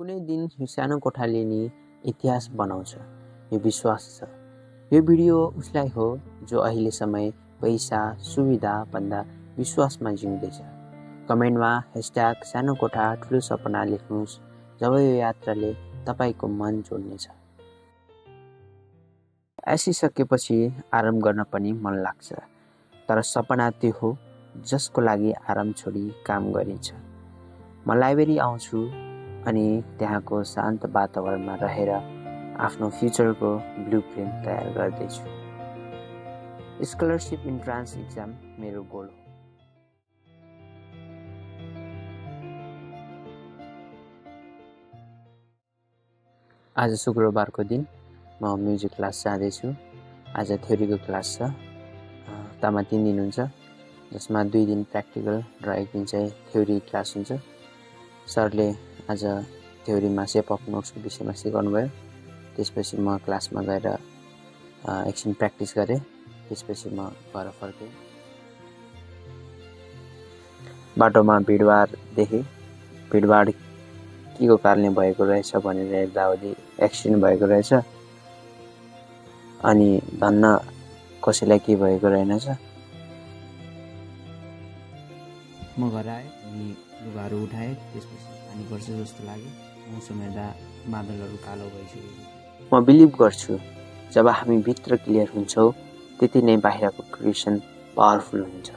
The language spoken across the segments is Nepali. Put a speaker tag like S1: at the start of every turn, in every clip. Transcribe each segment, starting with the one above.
S1: कुनै दिन यो सानो कोठाले नि इतिहास बनाउँछ, यो विश्वास छ। यो भिडियो उसलाई हो जो अहिले समय पैसा सुविधा भन्दा विश्वासमा जिउँदैछ। कमेन्टमा #सानो कोठा ठुलो सपना लेख्नुहोस् जब यो यात्राले तपाईको मन जोड्नेछ। आइसकेपछि आराम गर्न पनि मन लाग्छ, तर सपना त्यो हो जसको लागि आराम छोडी काम गरिन्छ। म लाइब्रेरी आउँछु अनि त्यहाँको शान्त वातावरणमा रहेर आफ्नो फ्युचरको ब्लुप्रिन्ट तयार गर्दैछु। स्कलरसिप इन्ट्रान्स एक्जाम मेरो गोल हो। आज शुक्रबारको दिन म म्युजिक क्लास जाँदैछु। आज थ्योरीको क्लास छ। हप्तामा 3 दिन हुन्छ, जसमा 2 दिन प्र्याक्टिकल र 1 दिन चाहिँ थ्योरी क्लास हुन्छ। सरले आज थ्योरीमा सेप अफ नोट्सको विषयमा सिकाउनु भयो। त्यसपछि म क्लासमा गएर एकछिन प्र्याक्टिस गरेँ। त्यसपछि म घर फर्केँ। बाटोमा भिडभाड देखेँ। भिडभाड केको कारणले भएको रहेछ भनेर हेर्दाहुँदी एक्सिडेन्ट भएको रहेछ। अनि धन्न कसैलाई के भएको रहेनछ। म घर आएँ अनि लुगाहरू उठाएँ। त्यसपछि पानी पर्छ जस्तो लाग्यो। मौसम हेर्दा बादलहरू कालो भइसक्यो। म बिलिभ गर्छु जब हामी भित्र क्लियर हुन्छौँ त्यति नै बाहिरको क्रिएसन पावरफुल हुन्छ।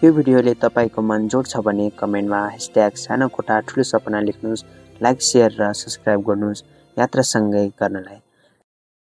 S1: यो भिडियोले तपाईको मन जोड्छ भने कमेन्टमा #सानो कोठा ठुलो सपना लेख्नुहोस्। लाइक, सेयर र सब्स्क्राइब गर्नुहोस् यात्रा सँगै गर्नलाई।